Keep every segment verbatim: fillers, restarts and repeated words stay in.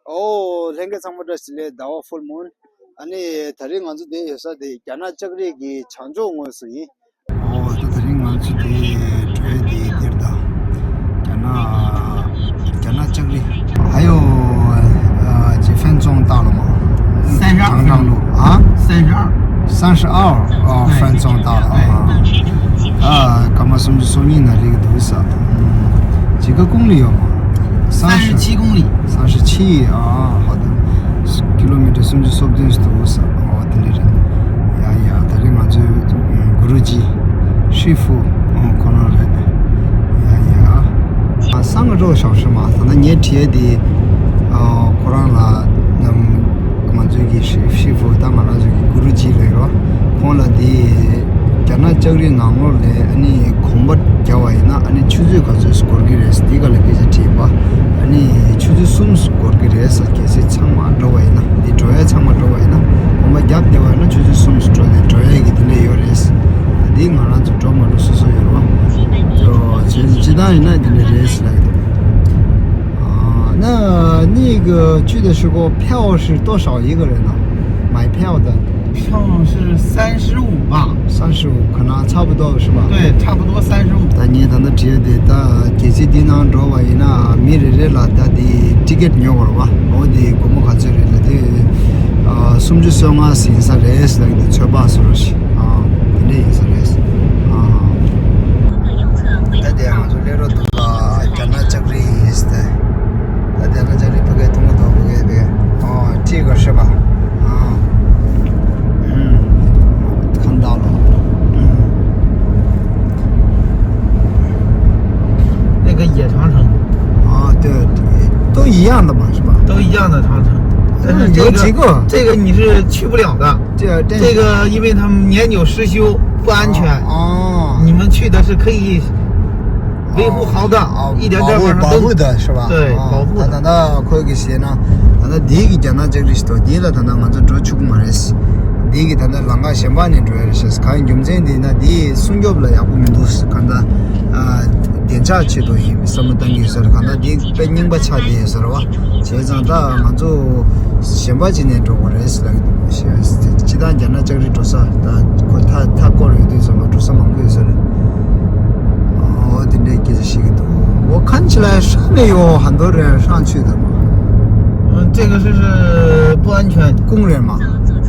ཨོ་ལྷན་རྒྱས་ཚང་མ་བཀྲ་ཤིས་བདེ་ལེགས། ཟླ་བ་ཧྥུལ་མུན། ཨ་ནི་དེ་རིང་ང་ཚོ་འདིར་ཡོད་ས་དེ་རྒྱ་ནག་ལྕགས་རི་གི་བྱང་ཕྱོགས་ངོས་སུ་ཡིན། ཨོ་ད་དེ་རིང་ང་ཚོ་འདིར་འགྲོ་ཡ་དེ་འདིར་ད་རྒྱ་ནག་རྒྱ་ནག་ལྕགས་རི། 还有呃这分钟到了吗？三十二分钟。长长路啊。三十二。三十二哦，分钟到了啊。啊，干嘛什么时候你那里个多少？嗯，几个公里有吗？三十七公里。三十七啊，好的。 ཀི་ལོ་མི་ཊར་སུམ་ཅུ་སོ་བདུན་ཞིག་འདུག་ས། ཨོ་དེ་འདྲ་རེད། ཡ་ཡ། ད་རེས་ང་ཚོའི་གུ་རུ་ཇི་ཧྲི་ཧྥུ་ཁོ་རང་རེད། ཡ་ཡ། ཨ་སང་གི་རོགས་ཞང་ཧྲི་མ་ད་ལྟ་ངས་བྲིས་དེ། ཨ་ཁོ་རང་ལ་ནམ་ང་ཚོའི་གི་ཧྲི་ཧྥུ་ད་ང་རང་ཚོའི་གི་གུ་རུ་ཇི་རེད་རོ། ཁོང་ལ་དེ་རྒྱ་ནག་ལྕགས་རི་ནང་ལོགས་ལ་ཨ་ནི་གོམ་པ་རྒྱག་པ་ཡིན་ན་ཨ་ནི་ཆུ་ཚོད་ག་ཚོད་འགོར་གི་རེད་ཟེར་དེ་ག་ལ་སྐད་ཆ་དྲིས་པ། ཨ་ནི་ཆུ་ཚོད་གསུམ་འགོར་གི་རེད་ཟེར། གལ་སྲིད་ཚང་མ་འགྲོ་བ་ཡིན་ན་འདི་འགྲོ་ཡ་ཚང་མ་འགྲོ་བ་ཡིན་ན་གོམ་པ་རྒྱབ་བསྡད་པ་ཡིན་ན་ཆུ་ཚོད་གསུམ་འགྲོ་ནས་འགྲོ་ཡ་གི་དེ་འདྲ་ཡོད་རེད་ཟེར། འདི་ང་རང་ཚོ་འགྲོ་མ་འགྲོ་སོ་སོ་ཡོད་རེད་བ། ཅི་ཅི་ལྟར་ཡིན་ན་དེ་འདྲ་རེད་ཟེར་ལབ་ཀྱི་འདུག་ཨ་ན་ནི་གི་ཆུ་དེ་ཤུ་གོ་ཕེའོ་ཧྲི་ཏོ་ཧྲའོ་ཡི་གི་རེད་ན། མའི་ཕེའོ་ད། 票是三十五吧？三十五可能差不多是吧？对，差不多三十五。 ད་ངས་ད་ལྟ་བྲིས་ཏེ་ད་གལ་སྲིད་འདི་ནང་འགྲོ་བ་ཡིན་ན་མི་རེ་རེ་ལ་ད་དེ་ཊི་ཀེ་ཊི་ཉོ་དགོས་རེད་བ། འོ་དེ་སྒོར་མོ་ག་ཚོད་རེད་ལ་དེ་ཨ་སུམ་ཅུ་སོ་ལྔ་ཡིན་ས་རེད་ལ་དེ་ཚོད་དཔག་བཟོ་རོགས་ཞེས། ཨ་དེ་འདྲ་ཡིན་ས་རེད། ཨ་ད་དེ་ང་ཚོ་སླེབས་རོགས་འདུག་ལ་རྒྱ་ནག་ལྕགས་རི་ཡིན་ས་དེ། ད་དེ་ན་ཅག་རི་ཕ་གའི་ཐུང་མོ་དོག་པོ་གའི་བེ། ཨོ་ཁྲིད་གར་ཤེས་པ། ཨ་ཨུམ། ཁམ་བདག་ལོ། 那个也长城。啊，对，都一样的嘛，是吧？都一样的长城，但是这个，有几个？这个你是去不了的。这这个，因为他们年久失修，不安全。哦，你们去的是可以维护好的，哦，一点点往上登。保护，保护的是吧？对，哦，保护的。ད་ད་ལྟ་ཁོས་གི་བཤད་ན། ད་ལྟ་འདི་གི་རྒྱ་ནག་ལྕགས་རི་ཞིག་འདུག་འདི་ལ་ད་ལྟ་ང་ཚོ་འགྲོ་ཆོག་གི་མ་རེད། འདི་གི་ད་ལྟ་ལམ་ཁ་གཞན་པ་ནས་འགྲོ་ཡ་རེད་ཤག་གང་ཡིན་རྒྱུ་མཚན་འདི་ན་འདི་སྲུང་སྐྱོབ་ལ་ཡག་པོ་མི་འདུག་གང་ལྟར་ཨ་བདེ་འཇགས་ཆེད་དུ་ཡིན་བསམ་བློ་བཏང་གི་ཡོད་ས་རེད། གང་ལྟར་འདི་དཔེ་རྙིང་པ་ཆགས་བསྡད་ཡོད་ས་རེད་བ། བྱས་ཙང་ད་ང་ཚོ་གཞན་པ་ཅིག་ནས་འགྲོ་དགོས་རེད་ཟེར་ལབ་ཀྱི་འདུག་སྤྱིར་བཏང་རྒྱ་ནག་ལྕགས་རི་འགྲོ་ས་ད་ཁོ་མཐའ་མཐའ་སྐོར་ཡོད་དུས་ཙམ་པ་འགྲོ་ས་མང་པོ་ཡོད་ས་རེད། ཨོ་དེ་འདྲའི་སྐད་ཆ་བཤད་ཀྱི་འདུག 我看起来上面有很多人上去的嘛。 嗯，这个是，是不安全。 公园嘛。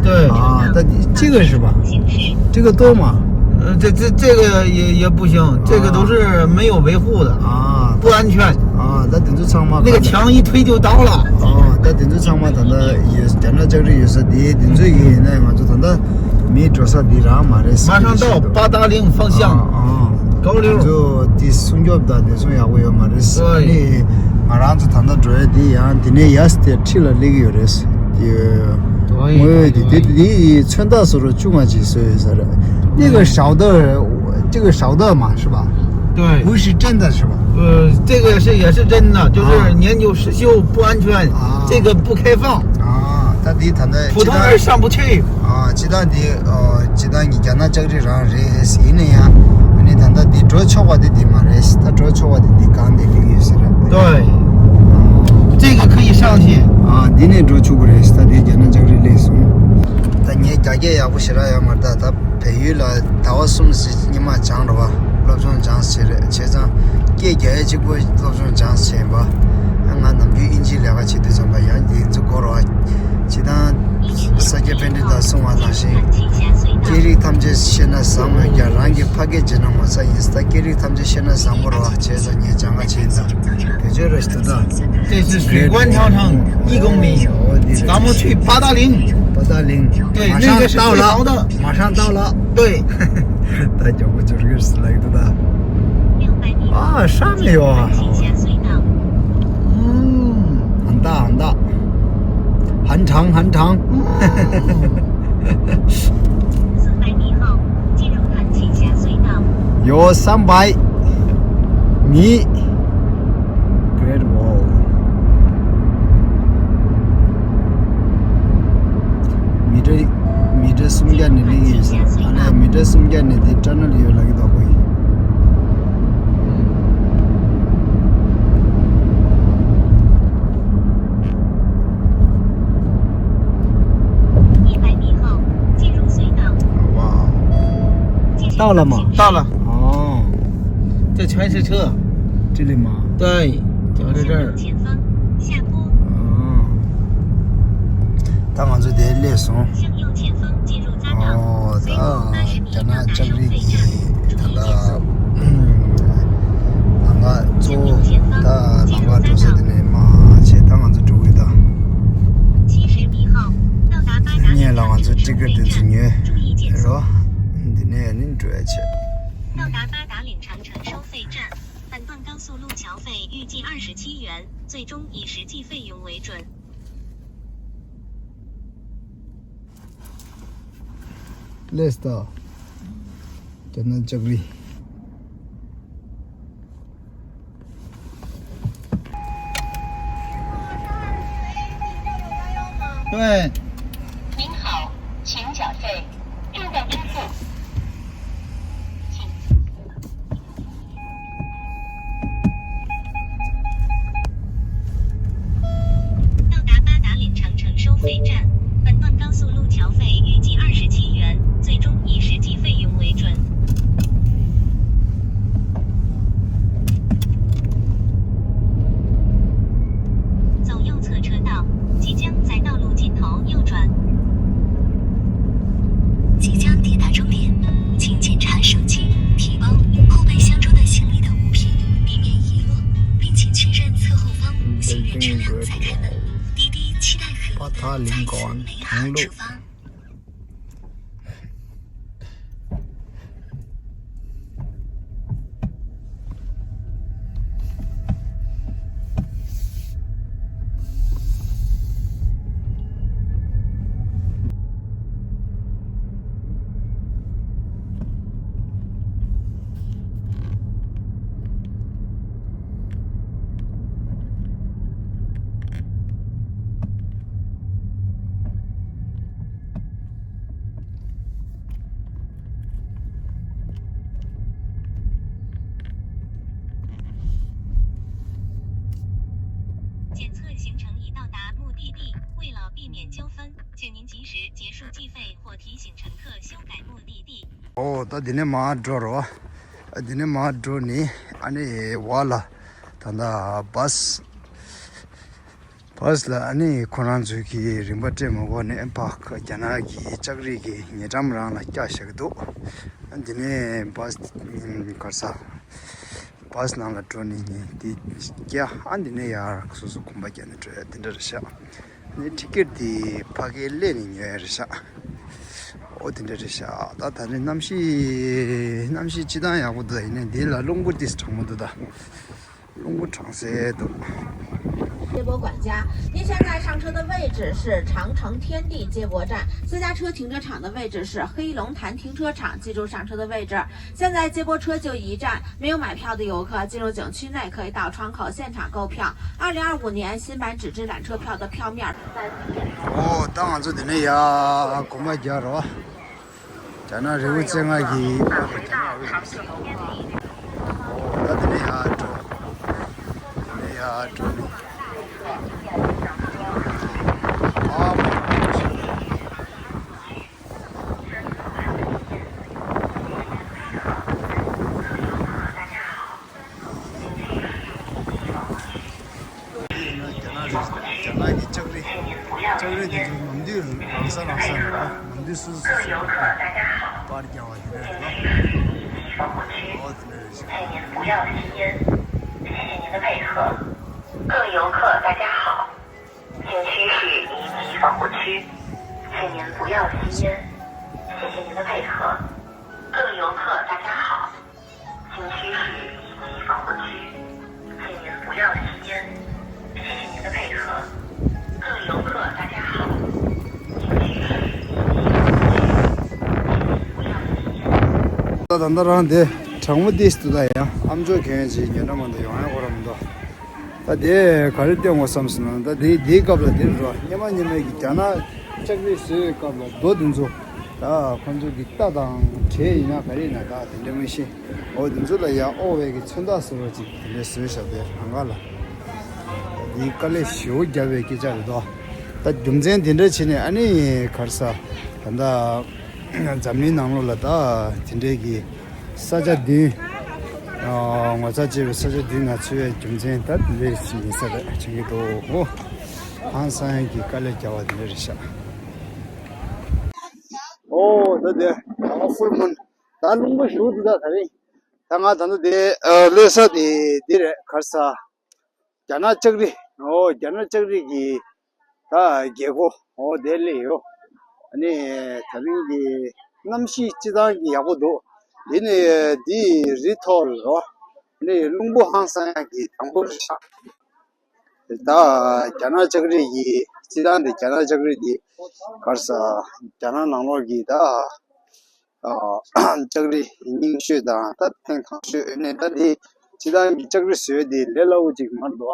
对。 ཨ་ད་འདི་这个是吧？这个多吗？ 呃，这这这个也也不行，这个都是没有维护的，啊，不安全。 ཨ་ད་དེ་ཚོ་ཚང་མ། 那个墙一推就倒了。 ཨ་ད་དེ་ཚོ་ཚང་མ་ད་ལྟ་ཡོད་རྒྱ་ནག་ལྕགས་རི་ཡོད་ས་དེ་དེ་ཚོ་ཡིན་ན་ང་ཚོ་ད་ལྟ་མི་འགྲོ་ས་འདི་རང་མ་རེད། 马上到八达岭方向。 ཨ་ཨ། 高溜。 དེ་ཚོ་དེ་སྲུང་སྐྱོབ་དང་དེ་ཚོ་ཡག་པོ་ཡོད་མ་རེད། ཨ་ནི་ང་རང་ཚོ་ད་ལྟ་འགྲོ་ཡ་དེ་ཡང་དེ་ནས་ཡར་དེ་འཁྲིས་ལ་སླེབས་ཀྱི་ཡོད་རེད། དེ་དངོས་དེ་དེ་དེ་མཚོན་རྟགས་བཟོ་རོགས་བཅུ་ང་གཅིག་བཟོས་ཡོད་ས་རེད། 那个小的，这个小的嘛，是吧？ 对。 不是真的是吧？ 呃，这个是也是真的，就是年久失修不安全，这个不开放。 ཨ་ད་འདི་ད་ལྟ་普通人上不去。 ཨ་སྤྱིར་བཏང་འདི་ཨ་སྤྱིར་བཏང་གི་རྒྱ་ནག་ལྕགས་རི་རང་རེད། ཡིན་ན་ཡང་ཨ་ནི་ད་ལྟ་འདི་འགྲོ་ཆོག་པ་དེ་འདི་མ་རེད། ད་འགྲོ་ཆོག་པ་དེ་འདི་གང་དེ་སླེབས་ཡོད་ས་རེད། 对，这个可以上去。 ཨ་འདི་ནས་འགྲོ་ཆོག་གི་རེད། ད་འདི་རྒྱ་ནག་ལྕགས་རི་སླེབས་སོང་། ད་ངས་རྒྱ་སྐད་ཡག་པོ་ཞེ་དྲག་ཡོད་མ་རེད། ད་ད་བལ་ཡུལ་ལ་ཟླ་བ་གསུམ་ཙམ་ཉི་མ་སྦྱངས་རེད་བ། སློབ་སྦྱོང་སྦྱངས་བྱས་རེད། བྱས་ཙང་སྐད་རྒྱག་ཡ་གཅིག་པོ་སློབ་སྦྱོང་སྦྱངས་བྱས་ཡིན་པ། ང་ནམ་རྒྱུན་དབྱིན་ཇི་ལས་ཀ་བྱེད་དུས་ཙམ་པ་ཡང་འདི་ཚོ་གོ་རེད་བ། སྤྱིར་བཏང་ས་སྐྱ་པཎྜི་ཏས་གསུངས་པ་ནང་བཞིན། སྐད་རིགས་ཐམས་ཅད་ཤེས་ན་བཟང་མོད་ཀྱང་། རང་གི་ཕ་སྐད་བརྗེད་ན་ངོ་ཚ་ཡིན། ད་སྐད་རིགས་ཐམས་ཅད་ཤེས་ན་བཟང་པོ་རེད་བ། བྱས་ཙང་ངས་སྦྱང་ག་བྱས་ཡིན་ད། དེ་ཚོའི་རེ་ཞིག་ཏུ་ད། 这是水关长城一公里，咱们去八达岭。 八达岭。 对，那个是最高的。马上到了。对。 ད་མགྱོགས་པོ་འབྱོར་གྱི་རེད་ལབ་ཀྱི་འདུག་ད། ཨ་ཧྲ་མི་ཡོ། 嗯。 ཨ་ད་ཨ་ད། 很长很长。 有三百米。 Great Wall. མི་ཊར་མི་ཊར་སུམ་བརྒྱ་ནས་སླེབས་ཡོད་ས། ཨ་ནི་མི་ཊར་སུམ་བརྒྱ་ནས་དེ་ཊ་ནལ་ཡོད་ལབ་ཀྱི་འདུག་གོ། 到了吗？到了。哦。在全是车。这里吗？对，就是这儿。哦。ད་ང་ཚོ་དེ་སླེབས་སོང་། ཨོ། ད་རྒྱ་ནག་ལྕགས་རི་གི་ད་ལྟ་ལམ་ཁ་གཙོ་བོ་ད་ལམ་ཁ་འགྲོ་ས་དེ་ནས་མར་བྱས། ད་ང་ཚོ་འགྲོ་གི་ད། ངས་ལ་ང་ཚོ་ཊི་ཀེ་ཊི་དེ་ཚོ་ཉོས་རོ། འདི་ནས་ཡང་ནི་འགྲོ་ཡ་བྱས། 到达八达岭长城收费站，本段高速路桥费预计二十七元，最终以实际费用为准。 སླེབས་སོང་། རྒྱ་ནག་ལྕགས་རི། 对。您好，请缴费，正在支付。请。 到达八达岭长城收费站，本段高速路桥费预计二十七元，最终以实际费用为准。走右侧车道，即将在道路尽头右转。即将抵达终点，请检查手机、提包、后备箱中的行李等物品，避免遗落，并请确认侧后方行人车辆才开门。滴滴期待和您再次美好出发。 检测行程已到达目的地，为了避免纠纷，请您及时结束计费或提醒乘客修改目的地。 ཨོ། ད་འདི་ནས་མར་འགྲོ་རོ། ཨ། འདི་ནས་མར་འགྲོ་ནི་ཨ་ནི་བ་ལ་ད་ལྟ་བཱས། བཱས་ལ་ཨ་ནི་ཁོ་རང་ཚོས་ཀྱི་རིན་པ་སྤྲད་མ་དགོས་ནས་ཕར་རྒྱ་ནག་གི་ལྕགས་རི་གི་ཉེ་འགྲམ་རང་ལ་བཀྱག་བཞག་གི་འདུག་ཨ། འདི་ནས་བཱས་གར་ས་བཱས་ནང་ལ་འགྲོ་ནི་ནི་དེ་རྒྱ། ཨ། འདི་ནས་ཡར་སོ་སོ་གོམ་པ་རྒྱག་ནས་འགྲོ་ཡ་དེ་འདྲ་རེད་ཤག་ནས་ཊི་ཀེ་ཊི་དེ་ཕ་གིར་སླེབས་ནས་ཉོ་ཡ་རེད་ཤག་ཨོ། དེ་འདྲ་རེད་ཤག་ད་ད་རེས་གནམ་གཤིས་གནམ་གཤིས་སྤྱིར་བཏང་ཡག་པོ་འདུག་ཡིན་ནའི་འདི་ལ་རླུང་བུ་ཏིས་གྲང་མོ་འདུག་ད་རླུང་བུ་གྲང་སེ་འདུག 接驳管家，您现在上车的位置是长城天地接驳站，私家车停车场的位置是黑龙潭停车场，记住上车的位置。现在接驳车就一站，没有买票的游客进入景区内可以到窗口现场购票。二零二五年新版纸质缆车票的票面儿。 ཨོ། ད་ང་ཚོ་འདི་ནས་ཡར་གོམ་པ་རྒྱག་རོགས། རྒྱ་ནག་རི་བོ་རྩེ་ལྔ་གི། ཨོ། ད་འདི་ནས་ཡར་འགྲོ། འདི་ནས་ཡར་འགྲོ་ནི། ཨ་མ། རྒྱ་ནག་རེད། རྒྱ་ནག་གི་ལྕགས་རི། ལྕགས་རི་དེ་ཚོ་ནམ་དུས་རང་ས་རང་ས་རེད་པ། ནམ་དུས་སོ་སོ་སོ་སོ་པར་རྒྱག་པ་དེ་འདྲ་རེད་པ། ཨོ། དེ་འདྲ་རེད་ཤག 请您不要吸烟，谢谢您的配合。各位游客，大家好，景区是一级防护区，请您不要吸烟，谢谢您的配合。各位游客，大家好， 景区是一级防护区，请您不要吸烟，谢谢您的配合。各位游客，大家好，景区是一级防护区，请您不要吸烟。 ད་ད་ལྟ་རང་དེ་གྲང་མོ་ཏིས་འདུག་ད་ཡང་ཨ་མཆོག་གྱོན་ཡས་ཅིག་ཉོ་ན་མ་གཏོགས་ཡོང་ཡ་ཁོ་རང་མི་འདུག་ད་དེ་ག་རེ་བསྟན་དགོས་བསམ་སོང་ན། ད་དེ་དེའི་སྐབས་ལ་དེ་རེད་རོ། སྔོན་མ་སྔོན་མའི་གི་རྒྱ་ནག་ལྕགས་རི་བཟོས་པའི་སྐབས་ལ་རྡོ་དེ་ཚོ་ད་ཁོང་ཚོ་གི་རྟ་དང་བྲེ་ཡིན་ན་ག་རེ་ཡིན་ན་ད་དེ་འདྲ་མི་ཤེས། འོ། དེ་ཚོ་ལ་ཡ་དབོར་བའི་གི་མཚོན་རྟགས་ཟེར་བ་ཅིག་དེ་འདྲ་བཟོས་བཞག་དེ་རང་ག་ལ་འདི་དཀའ་ལས་ཞེ་པོ་བརྒྱབ་པའི་སྐད་ཆ་རེད་དོ། ད་རྒྱུ་མཚན་དེ་འདྲ་བྱས་ནས་ཨ་ནི་གར་ས་ད་ལྟ་ འཛམ་གླིང་ནང་ལོགས་ལ་ད་དེ་འདྲའི་གི་ས་ཆ་བདུན། ཨ། ངོ་མཚར་ཆེ་བའི་ས་ཆ་བདུན་ནང་ཚུད་པའི་རྒྱུ་མཚན་ད་དེ་འདྲའི་ཞིག་ཡིན་ས་རེད་བྱེད་ཀྱི་འདུག་ཨོ། ཧང་སང་གི་དཀའ་ལས་རྒྱག་པ་དེ་འདྲ་རེད་ཤག་ཨོ་ད་དེ་ད་ཧྥུལ་མུན་ད་རླུང་པོ་ཞུགས་འདུག་ད་ད་རིང་། ད་ང་ད་ལྟ་དེ་ཨ་སླེབས་ས་དེ་འདི་རེད། ག་རེ་ཟ། རྒྱ་ནག་ལྕགས་རི། ཨོ་རྒྱ་ནག་ལྕགས་རི་གི་ད་རྒྱལ་སྒོ་ཨོ་དེ་སླེབས་ཡོད། ཨ་ནི་ད་རིང་གི་གནམ་གཤིས་སྤྱིར་བཏང་གི་ཡག་པོ་འདུག་འདི་ནི་འདི་རི་ཐོག་ལ་རོ། ཨ་ནི་རླུང་བུ་ཧང་སང་ཡག་གི་དང་པོ་རེད་ཤག་ད་རྒྱ་ནག་ལྕགས་རི་གི་སྤྱིར་བཏང་དེ་རྒྱ་ནག་ལྕགས་རི་དེ་ག་རེ་ཟ། རྒྱ་ནག་ནང་ལོགས་ཀྱི་ད་ཨ་ལྕགས་རི་རྙིང་ཤོས་དང་ད་ཐེངས་ཐང་ཤོས་ནས་ད་དེ་སྤྱིར་བཏང་གི་ལྕགས་རི་བཟོས་དེ་ལས་སླ་བོ་ཅིག་མ་རེད་དོ།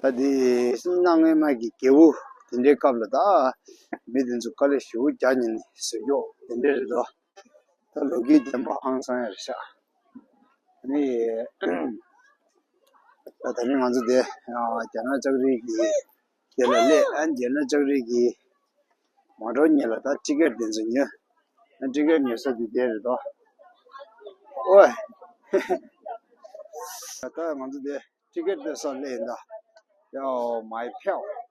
ད་དེ་གནའ་སྔ་མ་གི་རྒྱལ་པོ་དེ་འདྲའི་སྐབས་ལ་ད་མི་དེ་ཚོ་དཀའ་ལས་ཞེ་པོ་རྒྱག་ཉིན་ནས་བཟོས་ཀྱོག་དེ་འདྲ་རེད་དོ། ད་ལོ་རྒྱུས་ལྡན་པ་ཧང་སང་ཡ་རེད་ཤག་ཨ་ནི་ད་ད་ནི་ང་ཚོ་དེ་ཨ་རྒྱ་ནག་ལྕགས་རི་གི་དེ་ལ་སླེབས། ཨ་རྒྱ་ནག་ལྕགས་རི་གི་མ་འགྲོ་ཉེ་ལ་ད་ཊི་ཀེ་ཊི་དེ་ཚོ་ཉོས། ཨ་ཊི་ཀེ་ཊི་ཉོ་ས་དེ་དེ་རེད་དོ། ཨོའི། ད་ང་ཚོ་དེ་ཊི་ཀེ་ཊི་སྟེར་ས་སླེབས་ཡིན་ད། ཡའོ་མའི་ཕྱོགས།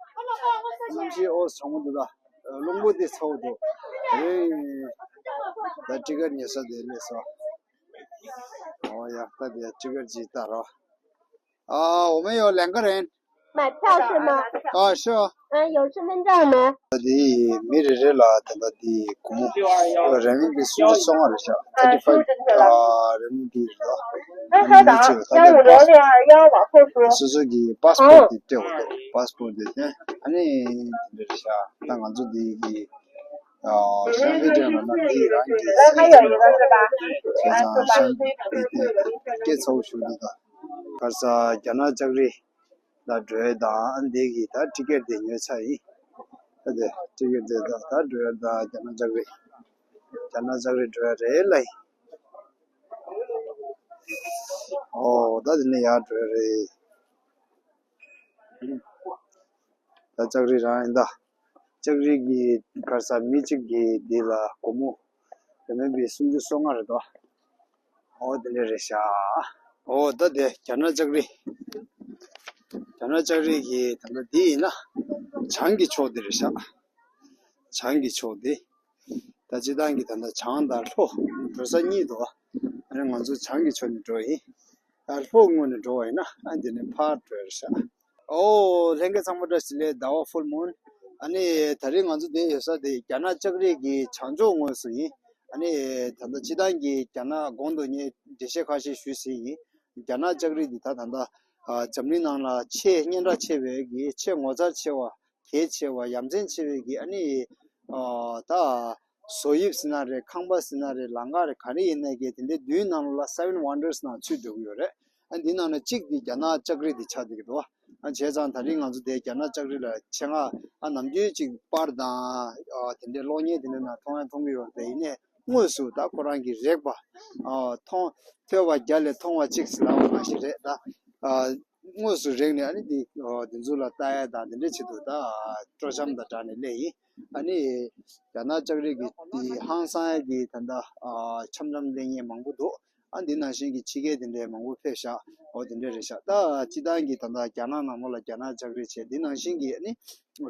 གནམ་གཤིས་ཨོ་གྲང་མོ་འདུག་ད། རླུང་བུ་དེ་ཚ་པོ་འདུག་རེད། ད་ཊི་ཀེ་ཊི་ཉོ་ས་དེ་སླེབས་སོང་། ཨོ་ཡ་ད་དེ་ཊི་ཀེ་ཊི་ཅིག་ལྟ་རོགས། 啊，我们有两个人。买票是吗？啊，是啊。嗯，有身份证吗？ ད་དེ་མི་རེ་རེ་ལ་ད་ལྟ་དེ་སྒོར་མོ་རེ་མིག་པི་སུམ་ཅུ་སོ་ལྔ་རེད་ཤག thirty five 啊，人民币རེད། ཨ་ནི་མི་གཅིག་ལ་ད་ལྟ་ད་སོ་སོ་གི་པཱ་སི་པོར་ཊི་དེ་སྤྲད་དགོས་འདུག་པཱ་སི་པོར་ཊི་དེ་སྟོན། ཨ་ནི་དེ་འདྲ་རེད་ཤག་ད་ང་ཚོ་དེ་གི་ཨ་ཤང་ཧྥེ་ཏེ་ལ་ན་དེ་རང་གི་སེམས་ཅན་རེད་པ། བྱས་ཙང་ཤང་ཧྥེ་ཏེ་སྐད་ཚ་པོ་ཞུ་འདུག་ད་ག་རེ་ཟ། རྒྱ་ནག་ལྕགས་རི་ལ་འགྲོ་ཡས་དང་ཨ་འདི་གི་ད་ཊི་ཀེ་ཊི་དེ་ཉོས་ཚར་ཡིན། ད་དེ་ཊི་ཀེ་ཊི་དེ་ད་ད་འགྲོ་ཡས་ད་རྒྱ་ནག་ལྕགས་རི། རྒྱ་ནག་ལྕགས་རི་འགྲོ་ཡས་རེད་ལ་ཡིན། ཨོ་ད་དེ་ནས་ཡར་འགྲོ་ཡས་རེད། ད་ལྕགས་རི་རང་ཡིན་ད། ལྕགས་རི་གི་ག་རེ་ཟ། མི་གཅིག་གི་འདི་ལ་སྒོར་མོ་རེ་མིག་པི་སུམ་ཅུ་སོ་ལྔ་རེད་དོ། ཨོ་དེ་འདྲ་རེད་ཤག་ཨོ་ད་དེ་རྒྱ་ནག་ལྕགས་རི། རྒྱ་ནག་ལྕགས་རི་གི་ད་ལྟ་འདི་ཡིན་ན་བྱང་གི་ཕྱོགས་དེ་རེད་ཤག་བྱང་གི་ཕྱོགས་དེ། ད་སྤྱིར་བཏང་གི་ད་ལྟ་བྱང་དང་ལྷོ་འགྲོ་ས་གཉིས་འདུག་ཨ་ནི་ང་ཚོ་བྱང་གི་ཕྱོགས་ནས་འགྲོ་ཡིན། ཨ་ལྷོ་ངོས་ནས་འགྲོ་བ་ཡིན་ན་ཨ་འདི་ནས་ཕར་འགྲོ་ཡ་རེད་ཤག་ཨོ་ལྷན་རྒྱས་ཚང་མ་བཀྲ་ཤིས་བདེ་ལེགས། ཟླ་བ་ཧྥུལ་མུན། ཨ་ནི་ད་རེས་ང་ཚོ་འདིར་ཡོད་ས་དེ་རྒྱ་ནག་ལྕགས་རི་གི་བྱང་ཕྱོགས་ངོས་སུ་ཡིན། ཨ་ནི་ད་ལྟ་སྤྱིར་བཏང་གི་རྒྱ་ནག་གོང་དུ་ངས་འགྲེལ་བཤད་ཁ་ཤས་ཞུས་ཟིན་ཡིན། རྒྱ་ནག་ལྕགས་རི་འདི་ད་ད་ལྟ་ཨ་འཛམ་གླིང་ནང་ལ་ཆེས་སྙན་གྲགས་ཆེ་བའི་གི་ཆེས་ངོ་མཚར་ཆེ་བ། གལ་ཆེ་བ་ཡ་མཚན་ཆེ་བའི་གི་ཨ་ནི་ཨ་ད་བཟོ་དབྱིབས་ཟེར་ན་རེད། ཁང་པ་ཟེར་ན་རེད། ལམ་ཁ་རེད། ག་རེ་ཡིན་ནའི་གི་དེ་འདྲའི་བདུན་ནང་ལོགས་ལ་Seven Wonders ནང་ཚུད་འགྲོ་གི་ཡོད་རེད། ཨ་འདི་ནང་ནས་གཅིག་འདི་རྒྱ་ནག་ལྕགས་རི་འདི་ཆགས་བསྡད་ཀྱི་འདུག་ཨ་བྱས་ཙང་ད་རིང་ང་ཚོ་དེ་རྒྱ་ནག་ལྕགས་རི་ལ་ཆེད་མངགས་ཨ་ནམ་རྒྱུན་གཅིག་པར་དང་ཨ་དེ་འདྲའི་གློག་བརྙན་དེ་འདྲ་ནང་མཐོང་ཡང་མཐོང་གི་ཡོད་རེད། དེ་ཡིན་ནའི་དངོས་སུ་ད་ཁོ་རང་གིས་རེག་པ། ཨ་མཐོང་ཐོས་པ་བརྒྱ་ལས་མཐོང་བ་གཅིག་ཟེར་ལབ་པ་ནང་བཞིན་རེད་ད། ཨ་དངོས་སུ་རེག་ནས་ཨ་ནི་འདི་ཨ་འདི་ཚོ་ལ་ལྟ་ཡ་དང་འདི་འདྲ་ཆེད་དུ་ད་སྤྲོ་འཆམ་དང་སྦྲགས་ནས་སླེབས་ཡིན། ཨ་ནི་རྒྱ་ནག་ལྕགས་རི་གི་འདི་ཧང་སང་ཡ་གི་ད་ལྟ་ཨ་འཆམ་འཆམ་སླེབས་མཁན་མང་པོ་འདུག་ཨ་འདི་ནང་བཞིན་གྱི་ཕྱི་རྒྱལ་དེ་འདྲའི་མང་པོ་ཕེབས་ཤག་ཨོ་དེ་འདྲ་རེད་ཤག་ད་སྤྱིར་བཏང་གི་ད་ལྟ་རྒྱ་ནག་ནང་ལོགས་ལ་རྒྱ་ནག་ལྕགས་རི་བྱས། འདི་ནང་བཞིན་གྱི་ཨ་ནི་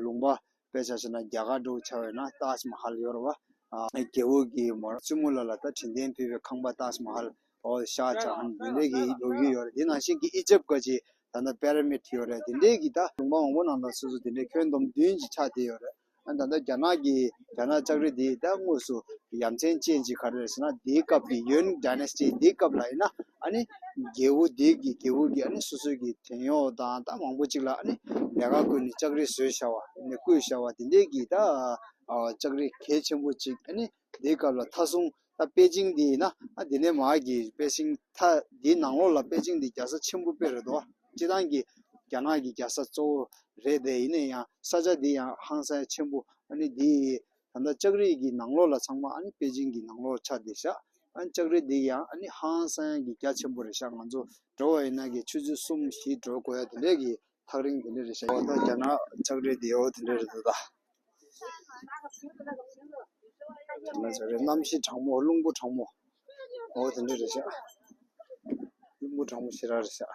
ལུང་པ་དཔེ་ཆ་བཞག་ན་རྒྱ་གར་འདྲ་བོ་ཆགས་པ་ཡིན་ན་ཏཱཇ་མ་ཧལ་ཡོད་རེད་བ། ཨ་རྒྱལ་པོ་གི་མོ་རང་བཙུན་མོ་ལ་ལ་ད་དྲིན་ལན་ཕུལ་བའི་ཁང་པ་ཏཱཇ་མ་ཧལ་ཨོ་ཤཱ་ཇ་ཧཱན་དེ་འདྲའི་གི་ལོ་རྒྱུས་ཡོད་རེད། དེ་ནང་བཞིན་གྱི་ཨི་ཇེབ་ག་ཅི་ད་ལྟ་པེ་ར་མིད་ཡོད་རེད། དེ་འདྲའི་གི་ད་ལུང་པ་མང་པོ་ནང་ལ་སོ་སོ་དེ་འདྲའི་ཁྱོན་བསྡོམས་བདུན་ཅིག་ཆགས་བསྡད་ཡོད་རེད། ཨ་ད་ལྟ་རྒྱ་ནག་གི་རྒྱ་ནག་ལྕགས་རི་དེ་ད་དངོས་སུ་ཡ་མཚན་ཅན་ཅིག་ག་རེ་རེད་ཟེར་ན། དེའི་སྐབས་ཀྱི་ཡོན་ཌའི་ནེ་སི་ཊི་དེའི་སྐབས་ལ་ཡིན་ན་ཨ་ནི་རྒྱལ་པོ་དེ་གི་རྒྱལ་པོ་གི་ཨ་ནི་སོ་སོ་གི་བྲན་གཡོག་དང་ད་མང་པོ་ཅིག་ལ་ཨ་ནི་ལས་ཀ་བསྐོས་ནས་ལྕགས་རི་བཟོས་བཞག་པ་ཨ་ནི་བརྐོས་བཞག་པ་དེ་འདྲའི་གི་ད་ཨ་ལྕགས་རི་གལ་ཆེན་པོ་ཅིག་ཨ་ནི་དེའི་སྐབས་ལ་མཐའ་སྲུང་ད་པེ་ཅིང་དེ་ཡིན་ན་ཨ་དེ་ནས་མར་གི་པེ་ཅིང་མཐའ་དེའི་ནང་ལོགས་ལ་པེ་ཅིང་དེ་རྒྱལ་ས་ཆེན་པོ་དཔེ་རེད་དོ། སྤྱིར་བཏང་གི་རྒྱ་ནག་གི་རྒྱལ་ས་གཙོ་བོ་རེད་དེ། ཡིན་ན་ཡང་ས་ཆ་དེ་ཡང་ཧང་སང་ཆེན་པོ་ཨ་ནི་དེ་ད་ལྟ་ལྕགས་རི་གི་ནང་ལོགས་ལ་ཚང་མ་ཨ་ནི་པེ་ཅིང་གི་ནང་ལོགས་ཆགས་བསྡད་ཤག་ཨ་ནི་ལྕགས་རི་དེ་ཡང་ཨ་ནི་ཧང་སང་གི་རྒྱ་ཆེན་པོ་རེད་ཤག་ང་ཚོ་འགྲོ་བ་ཡིན་ན་གི་ཆུ་ཚོད་གསུམ་བཞི་འགྲོ་དགོས་ཡ་དེ་འདྲས་ཀྱི་ཐག་རིང་དེ་འདྲས་རེད་ཤག་འོ་ད་རྒྱ་ནག་ལྕགས་རི་དེ་འོ་དེ་འདྲས་རེད་འདུག་ད། དེ་ན་ཟེར་རེད། གནམ་གཤིས་གྲང་མོ། རླུང་བུ་གྲང་མོ། འོ་དེ་འདྲ་རེད་ཤག་རླུང་བུ་གྲང་མོ་ཞེ་དྲག་རེད་ཤག་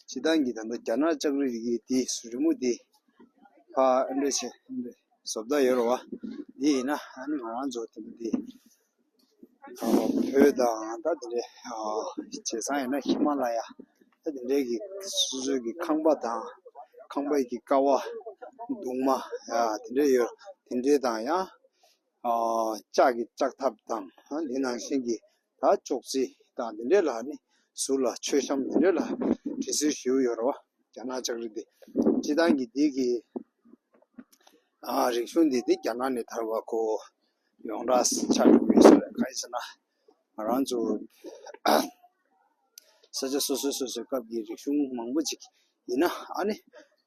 སྤྱིར་བཏང་གི་ད་ལྟ་རྒྱ་ནག་ལྕགས་རི་གི་དེ་རི་མོ་དེ་ཕ་ཨ་འདྲ་བྱས་བཟོ་ལྟ་ཡོད་རེད་བ། དེ་ཡིན་ན་ཨ་ནི་ང་རང་ཚོ་དེ་འདྲ་དེ་བོད་དང་ད་དེ་འདྲའི་བྱས་ཙང་ཡིན་ན་ཧི་མ་ལ་ཡ་ད་དེ་འདྲའི་གི་སོ་སོའི་གི་ཁང་པ་དང་ཁང་པའི་གི་ཀ་བ་གདུང་མ་དེ་འདྲ་ཡོད། དེ་འདྲའི་དང་ཡང་ལྕགས་ཀྱི་ལྕགས་ཐབ་དང་དེ་ནང་བཞིན་གྱི་ད་ཅོག་ཙེ་དང་དེ་འདྲའི་ལ་ནི་ཟུར་ལ་མཆོད་བཤམས་དེ་འདྲའི་ལ་བྲིས་སྲོལ་ཞིག་ཡོད་རེད་བ། རྒྱ་ནག་ལྕགས་རི་འདི་སྤྱིར་བཏང་གི་འདི་གི་ཨ་རིག་གཞུང་འདི་འདི་རྒྱ་ནག་ནས་དར་བ་ཁོ་ཡོངས་གྲགས་ཆགས་འགྲོ་གི་ཡོད་ས་རེད། གང་ཡིན་ཟེར་ན་ང་རང་ཚོ་ས་ཆ་སོ་སོའི་སོ་སོའི་སྐབས་ཀྱི་རིག་གཞུང་མང་པོ་ཅིག་ཡིན་ན་ཨ་ནི་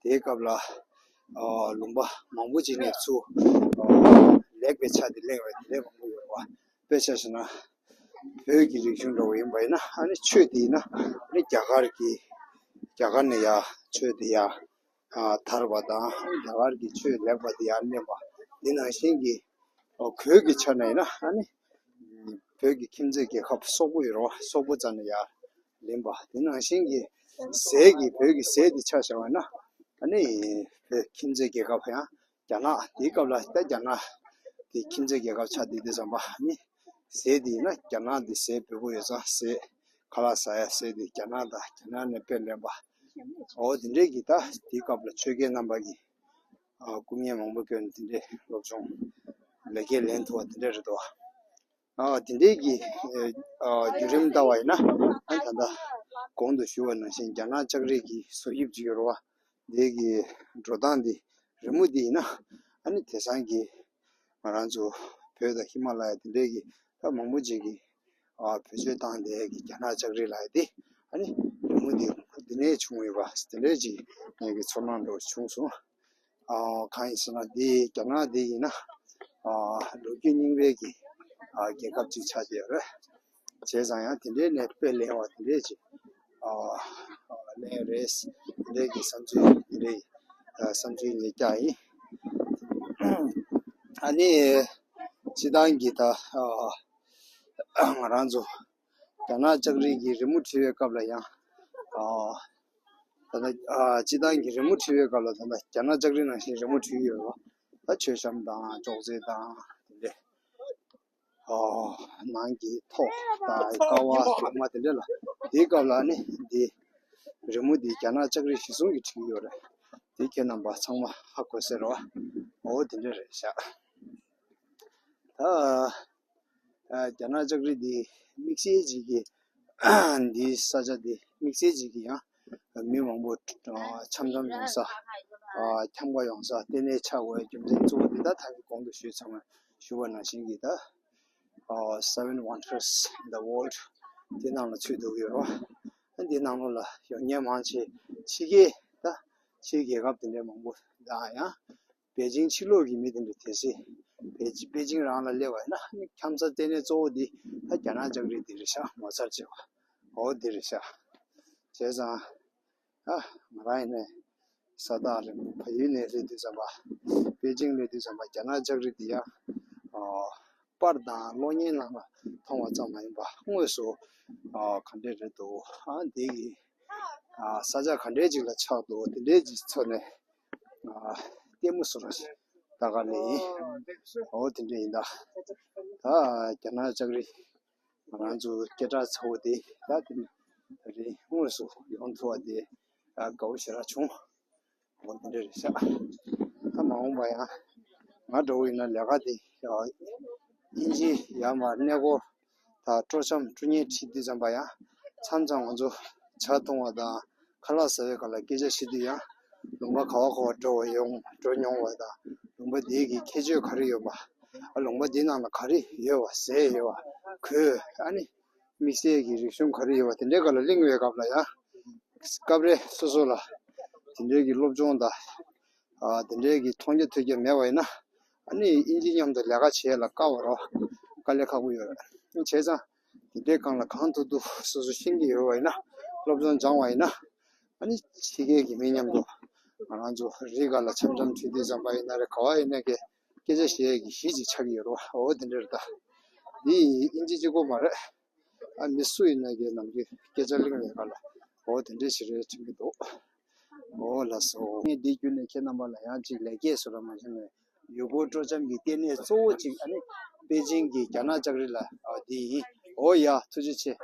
དེའི་སྐབས་ལ་ཨ་ལུང་པ་མང་པོ་ཅིག་ནས་ཚུར་ཨ་ལེགས་པའི་ཆ་དེ་ལེན་པ་དེ་འདྲ་མང་པོ་ཡོད་རེད་བ། དཔེ་ཆ་བཞག་ན་བོད་ཀྱི་རིག་གཞུང་འདྲ་བོ་ཡིན་པ་ཡིན་ན་ཨ་ནི་ཆོས་དེ་ཡིན་ན་ཨ་ནི་རྒྱ་གར་གྱི་རྒྱ་གར་ནས་ཡ་ཆོས་དེ་ཡ་ཨ་དར་བ་དང་རྒྱ་གར་གྱི་ཆོས་ལེགས་པ་དེ་ཡར་ལེན་པ། འདི་ནང་བཞིན་གྱི་ཨོ་བོད་ཀྱི་ཆ་ནས་ཡིན་ན་ཨ་ནི་བོད་ཀྱི་ཁྱིམ་མཚེས་རྒྱལ་ཁབ་སོག་པོ་ཡོད་རེད་བ། སོག་པོ་རྩ་ནས་ཡར་ལེན་པ། འདི་ནང་བཞིན་གྱི་ཟས་ཀྱི་བོད་ཀྱི་ཟས་དེ་ཆ་བཞག་པ་ཡིན་ན་ཨ་ནི་བོད་ཁྱིམ་མཚེས་རྒྱལ་ཁབ་ཡང་རྒྱ་ནག་དེའི་སྐབས་ལ་ད་རྒྱ་ནག་དེ་ཁྱིམ་མཚེས་རྒྱལ་ཁབ་ཆགས་དེ་དུས་ཙམ་པ་ནི་ཟས་དེ་ཡིན་ན་རྒྱ་ནག་དེ་ཟས་འབེལ་པོ་ཡོད་ཙང་ཟས་ཁ་ལག་ཟ་ཡ་ཟས་དེ་རྒྱ་ནག་དང་རྒྱ་ནག་ནས་དཔེ་ལེན་པ། འོ་དེ་འདྲས་ཀྱི་ད་དེའི་སྐབས་ལ་ཆོས་རྒྱལ་རྣམ་པ་གི་ཨ་སྐུ་ངལ་མང་པོ་བསྐྱོན་ནས་དེ་འདྲས་སློབ་སྦྱོང་ལེགས་སྐྱེས་ལེན་ཐུབ་པ་དེ་འདྲས་རེད་དོ། ཨ་དེ་འདྲས་ཀྱི་ཨ་བརྒྱུད་རིམ་ལྟ་བ་ཡིན་ན་ཨ་ད་ལྟ་གོང་དུ་ཞུས་པ་ནང་བཞིན་རྒྱ་ནག་ལྕགས་རི་གི་བཟོ་དབྱིབས་ཅིག་ཡོད་རེད་བ། འདི་གི་འགྲོ་སྟངས་འདི་རི་མོ་འདི་ཡིན་ན་ཨ་ནི་དེང་སང་གི་ང་རང་ཚོ་བོད་དང་ཧི་མ་ལ་ཡ་དེ་འདྲའི་གི་ད་མང་པོ་ཅིག་གི་ཨ་བེད་སྤྱོད་བཏང་བསྡད་ཀྱི་རྒྱ་ནག་ལྕགས་རི་ལབ་ཡ་དེ་ཨ་ནི་རི་མོ་འདི་འདི་ནས་བྱུང་ཡོད་པ་དེ་འདྲའི་ཅིག་ངེད་ཀྱི་ཚོར་སྣང་འདྲ་བོ་བྱུང་སོང་། ཨ་གང་ཡིན་ཟེར་ན་འདི་རྒྱ་ནག་འདི་ཡིན་ན་ཨ་ལོ་རྒྱུས་རྙིང་པའི་གི་ཨ་རྒྱལ་ཁབ་ཅིག་ཆགས་ཀྱི་ཡོད་རེད། བྱས་ཙང་ཡང་དེ་འདྲའི་ནས་དཔེ་ལེན་པ་དེ་འདྲའི་ཅིག་ཨ་ཨ་ལེན་རེད། དེ་འདྲའི་གི་བསམ་ཚུལ་དེ་འདྲའི་ཨ་བསམ་ཚུལ་ངས་བཀྱག་ཡིན། ཨ་ནི་སྤྱིར་བཏང་གི་ད་ཨ་ང་རང་ཚོ་རྒྱ་ནག་ལྕགས་རི་གི་རི་མོ་བྲིས་པའི་སྐབས་ལ་ཡང་ཨ་ད་ལྟ་ཨ་སྤྱིར་བཏང་གི་རི་མོ་བྲིས་པའི་སྐབས་ལ་ད་ལྟ་རྒྱ་ནག་ལྕགས་རི་ནང་བཞིན་རི་མོ་བྲིས་ཡོད་རེད་བ། ད་མཆོད་བཤམས་དང་ཅོག་ཙེ་དང་དེ་འདྲའི་ཨོ། ནང་གི་ཐོག་དང་ཀ་བ་ལྷག་མ་དེ་འདྲ་ལ་དེའི་སྐབས་ལ་ནི་འདི་རི་མོ་འདི་རྒྱ་ནག་ལྕགས་རི་གཞི་བཟུང་གིས་བྲིས་ཡོད་རེད། དེ་ཁྱེད་རྣམ་པ་ཚང་མ་ཧ་གོ་ཟེར་རོ། ཨོ་དེ་འདྲ་རེད་ཤག་ད་ཨ་རྒྱ་ནག་ལྕགས་རི་འདི་དམིགས་བསལ་ཅིག་གི་འདི་ས་ཆ་འདི་དམིགས་བསལ་ཅིག་གི་ཡང་མི་མང་པོ་འཆམ་འཆམ་ཡོང་ས་འཁྱམ་ག་ཡོང་ས་ལྟེ་གནས་ཆགས་དགོས་རྒྱུ་མཚན་གཙོ་བོ་འདི་ད་ད་གི་གོང་དུ་ཞུས་ཚང་མ་ཞུ་བ་ནང་བཞིན་གྱི་ད། ཨོ་Seven Wonders in the World དེ་ནང་ལ་ཚུད་འདུག་ཡོད་རེད་བ། འདི་ནང་ལོགས་ལ་ཡོང་མཁན་མང་ཆེ་ཕྱི་རྒྱལ་ད་ཕྱིའི་རྒྱལ་ཁབ་དེ་འདྲའི་མང་པོ་དང་ཡང་པེ་ཅིང་ཕྱི་ལོགས་ཀྱི་མི་དེ་འདྲ་དེ་སྲིད་པེ་ཅིང་པེ་ཅིང་རང་ལ་སླེབས་པ་ཡིན་ན་འཁྱམ་ས་ལྟེ་གནས་གཙོ་བོ་འདི་ད་རྒྱ་ནག་ལྕགས་རི་འདི་རེད་ཤག་ངོ་མཚར་ཆེ་བ་འོ་འདི་རེད་ཤག་བྱས་ཙང་ཨ་ང་རང་ཡིན་ནའི་ས་ཐག་རིང་པོ་བལ་ཡུལ་ནས་སླེབས་དུས་ཙམ་པ་པེ་ཅིང་སླེབས་དུས་ཙམ་པ་རྒྱ་ནག་ལྕགས་རི་འདི་ཡང་ཨ། པར་དང་གློག་བརྙན་ནང་ལ་མཐོང་བ་ཙམ་མ་ཡིན་པ་དངོས་སུ་ཨ་ག་འདྲས་རེད་འདུག་ཨ་འདི་གི་ཨ་ས་ཆ་ག་འདྲས་ཅིག་ལ་ཆགས་འདུག་དེ་འདྲས་ཅིག་ཚོར་ནས་ཨ་ལྟད་མོ་བཟོ་འདྲ་ཞིག་ལྟ་ག་ནས་ཡིན། འོ་དེ་འདྲས་ཡིན་ད། ད་རྒྱ་ནག་ལྕགས་རི་ང་རང་ཚོ་སྐད་གྲགས་ཚ་བོ་དེ་ད་དེ་ནས་ད་རེས་དངོས་སུ་ཡོང་ཐུབ་པ་དེ་ཨ་དགའ་བོ་ཞེ་དྲག་བྱུང་། འོ་དེ་འདྲ་རེད་ཤག་ད་མ་འོངས་པ་ཡང་ང་འདྲ་བོ་ཡིན་ན་ལས་ཀ་དེ་ཡ་དབྱིན་ཇི་ཡར་མར་གནས་སྐོར་དང་སྤྲོ་འཆམ་སྤྲོ་ཉལ་ཁྲིད་དུས་ཙམ་པ་ཡང་མཚམས་མཚམས་ང་ཚོ་ཇ་འཐུང་བ་དང་ཁ་ལག་ཟ་བའི་སྐབས་ལ་སྐད་ཆ་བཤད་དུས་ཡང་ལུང་པ་ག་བ་ག་བ་འགྲོ་བ་ཡོང་འགྲོ་མྱོང་བ་དང་ལུང་པ་དེའི་གི་ཁྱད་ཆོས་ག་རེ་ཡོད་པ་ཨ་ལུང་པ་དེའི་ནང་ལ་ག་རེ་ཡོད་པ་ཟས་ཡོད་པ་གོས་ཨ་ནི་དམིགས་བསལ་གྱི་རིག་གཞུང་ག་རེ་ཡོད་པ་དེ་འདྲའི་སྐོར་ལ་གླེང་བའི་སྐབས་ལ་ཡང་སྐབས་རེ་སོ་སོ་ལ་དེ་འདྲའི་གི་སློབ་སྦྱོང་དང་ཨ་དེ་འདྲའི་གི་མཐོང་རྒྱ་ཐོས་རྒྱ་མེད་པ་ཡིན་ན་ཨ་ནི་དབྱིན་ཇི་མཉམ་དུ་ལས་ཀ་བྱེད་ཡ་ལ་དཀའ་བ་རོ་དཀའ་ལས་ཁག་པོ་ཡོད་རེད། བྱས་ཙང་དེ་འདྲའི་སྒང་ལ་གང་ཐུབ་ཐུབ་སོ་སོ་ཤེས་ཀྱི་ཡོད་པ་ཡིན་ན་སློབ་སྦྱོང་སྦྱངས་པ་ཡིན་ན་ཨ་ནི་ཕྱི་རྒྱལ་གྱི་མི་མཉམ་དུ་ ང་རང་ཚོ་རི་སྒང་ལ་འཆམ་འཆམ་བྱེད་དུས་ཙམ་པ་ཡིན་ན་རེད། ག་བ་ཡིན་ན་གི་སྐད་ཆ་བཤད་ཡས་ཀྱི་གཞི་ཅིག་ཆགས་ཀྱི་ཡོད་རེད་བ། འོ་དེ་འདྲ་རེད་ད། འདི་ཨིན་ཇི་གཅིག་པོ་མ་རེད། ཨ་མི་སུ་ཡིན་ན་གི་ནམ་རྒྱུན་སྐད་ཆ་གླེང་བའི་སྒང་ལ་འོ་དེ་འདྲ་ཞིག་རེད་དྲན་གྱི་འདུག་འོ་ལགས་སོ། ངས་འདི་བརྒྱུད་ནས་ཁྱེད་རྣམ་པ་ལ་ཡང་ཅིག་ལེགས་སྐྱེས་ཟེར་བ་མ་བྱུང་ནས་ཡུལ་སྐོར་སྤྲོ་འཆམ་གྱི་ལྟེ་གནས་གཙོ་བོ་ཅིག་ཨ་ནི་པེ་ཅིང་གི་རྒྱ་ནག་ལྕགས་རི་ལ་འདི་ཡིན། འོ་ཡ་ཐུགས་རྗེ་ཆེ།